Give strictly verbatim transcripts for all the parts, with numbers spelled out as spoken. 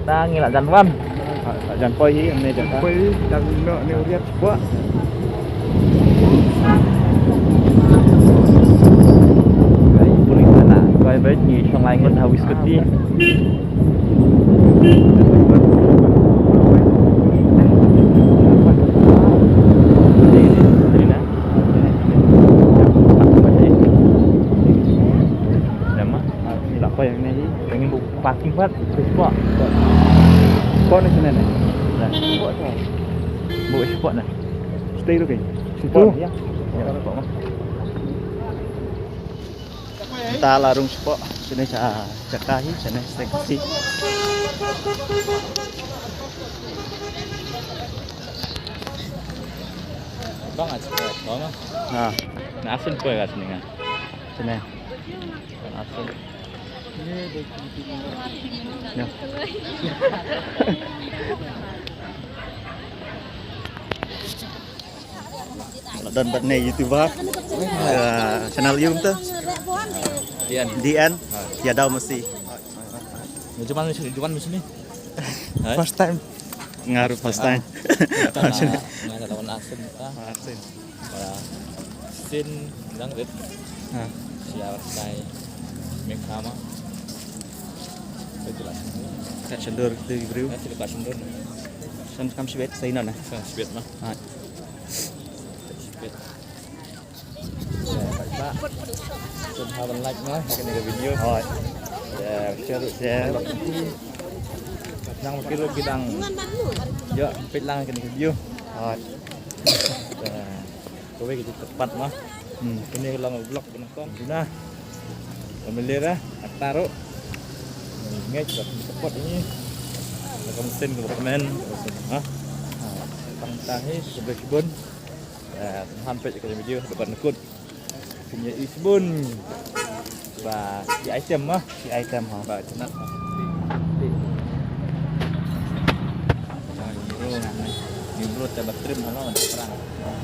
Ta ngi la jan wan. La jan poi hi, ne jan poi hi, jan no ne u riat spot. Ai, puli sana. Koi bait ngi shong lai ngut ha wis kuti. Nama? Ngi la poi ne hi, ngi bu parking pat, spot. Spot ne sini ne. Nah. Bu spot ne. Stay tu kan. Situ. Ya. Ya, spot mah. Ta la rung spot. Sini sa jaka hi, sini seksi. Bang aja, bang. Ha. Na asin kue kat sini kan. Sini. Asin. Ya. Don bad ne YouTuber. Ya, channel YouTube tu. Dian. Dian. Ya, dau mesti. Ni cuman ni, cuman ni sini. First time. Ngaruh first time. Ngan lawan asin ta. Asin. Para sin dang rit. Ha. Siar kai. Mekama. Itulah. Kat sendur tu bro. Kat sendur. Sen kam sibet, saya nana. Sen sibet mah. Ha. Sibet. Sum ha ban like noh ha kane ka video. Hooid. Share, share. Nang ma ki ruh ki dang ïoh peit lang ha kane ka video. Hooid. Kawei ka jingkyrpad noh. Hmm. Kane ka long vlog ba nyngkong. Duna. Familiar ah, ata ruh. Ngeit ba support ïa ngi. Ba ka mynsiem kaba kmen. Ha. Tang tang hi, shibun shibun. Eh, han peit ka video, dapat nekut. Pynïaid shibun. Ba, ki item mah. Ki item, ha. Ba, chnat mah. Ni bro, te ba trim halo, terang.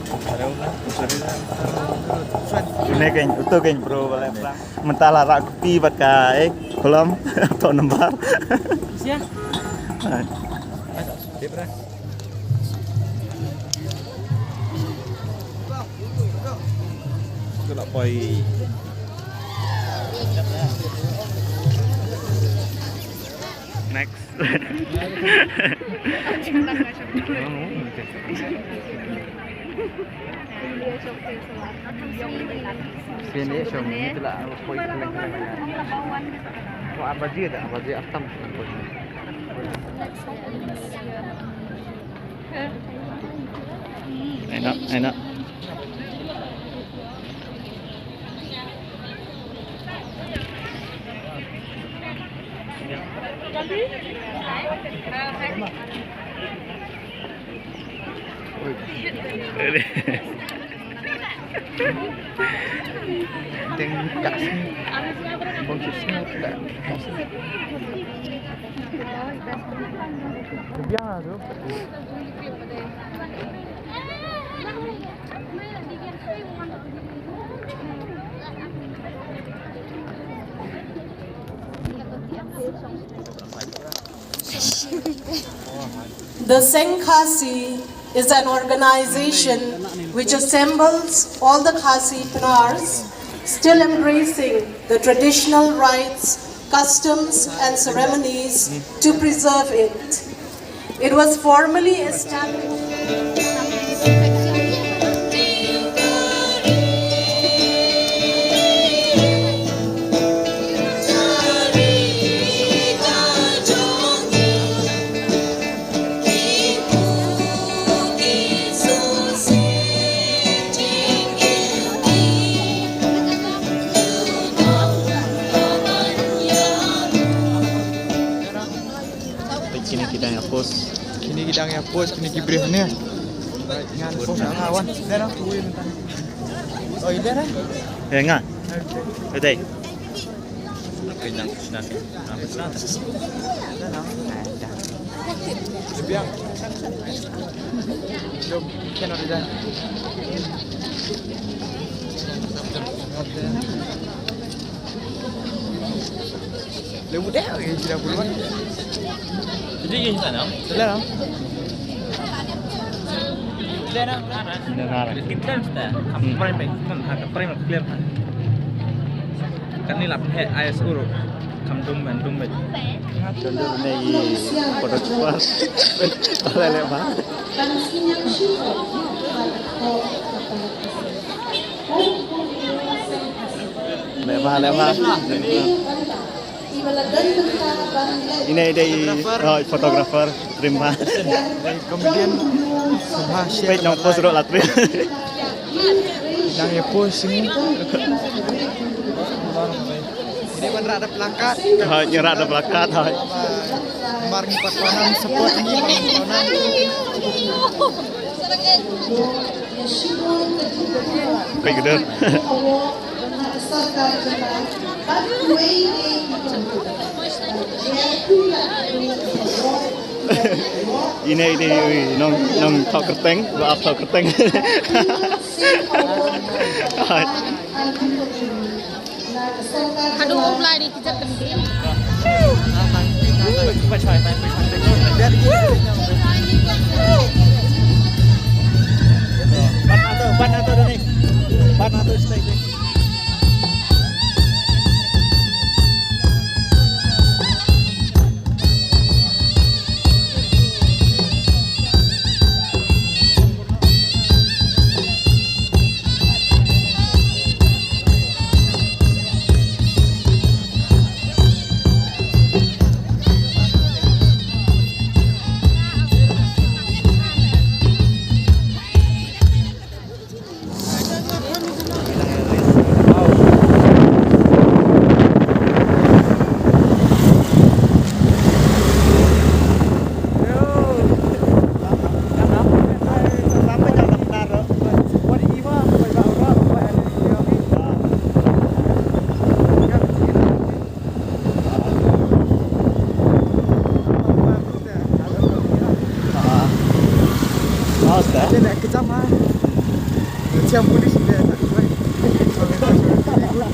Terang lah, terang lah. Ini kan, itu kan bro, boleh terang. Mentala rak kopi bad ka, eh, kolom, to number. Sia. Dia berah. Aku nak poi. Next. Sini, sini, itulah poi. Ko abaji dah, abaji atam. Enak, enak. Teng gas ni. Bong sis ni tak gas ni. Biar tu. The Seng Khasi is an organization which assembles all the Khasi Pnars, still embracing the traditional rites, customs, and ceremonies to preserve it. It was formally established. Kine ki dang ïa post. Kine ki dang ïa post, kine ki briew ne. Ngan post nga wan. Dera. Oh, dera. Eh, nga. Betai. Kenyang sinan. Apa sinan? Jom, kena dah. Lebu deh, oke, sila puluhan. Jadi, ini sana. Sila, no? Sila, no? Sila, no? Kita, kita, kita, frame, kita, frame clear. Kan ni lah, eh, I S U, kam dum, man, dum, man. Dum, dum, ni, photo cepat. Boleh, boleh, Pak. Leh bha, leh bha. Ine i dei, oh, photographer, trim bha. Comedian, Subha Share. Peit nong post ruh la trim. Dang ïa post sini. Ine ban rah da plakat. Hoi, ngi rah da plakat, hoi. Mar ngi pat khonam support ngi, mar ngi khonam. Peit ka dei. Ine, ine, ine, nong, nong thok kyrteng, ba ap thok kyrteng. Haduh, um lai ni kita kena. Ban ato, ban ato deh ni. Ban ato stay deh. Hasta. Dia nak kejam ah. Macam polis dia tak boleh.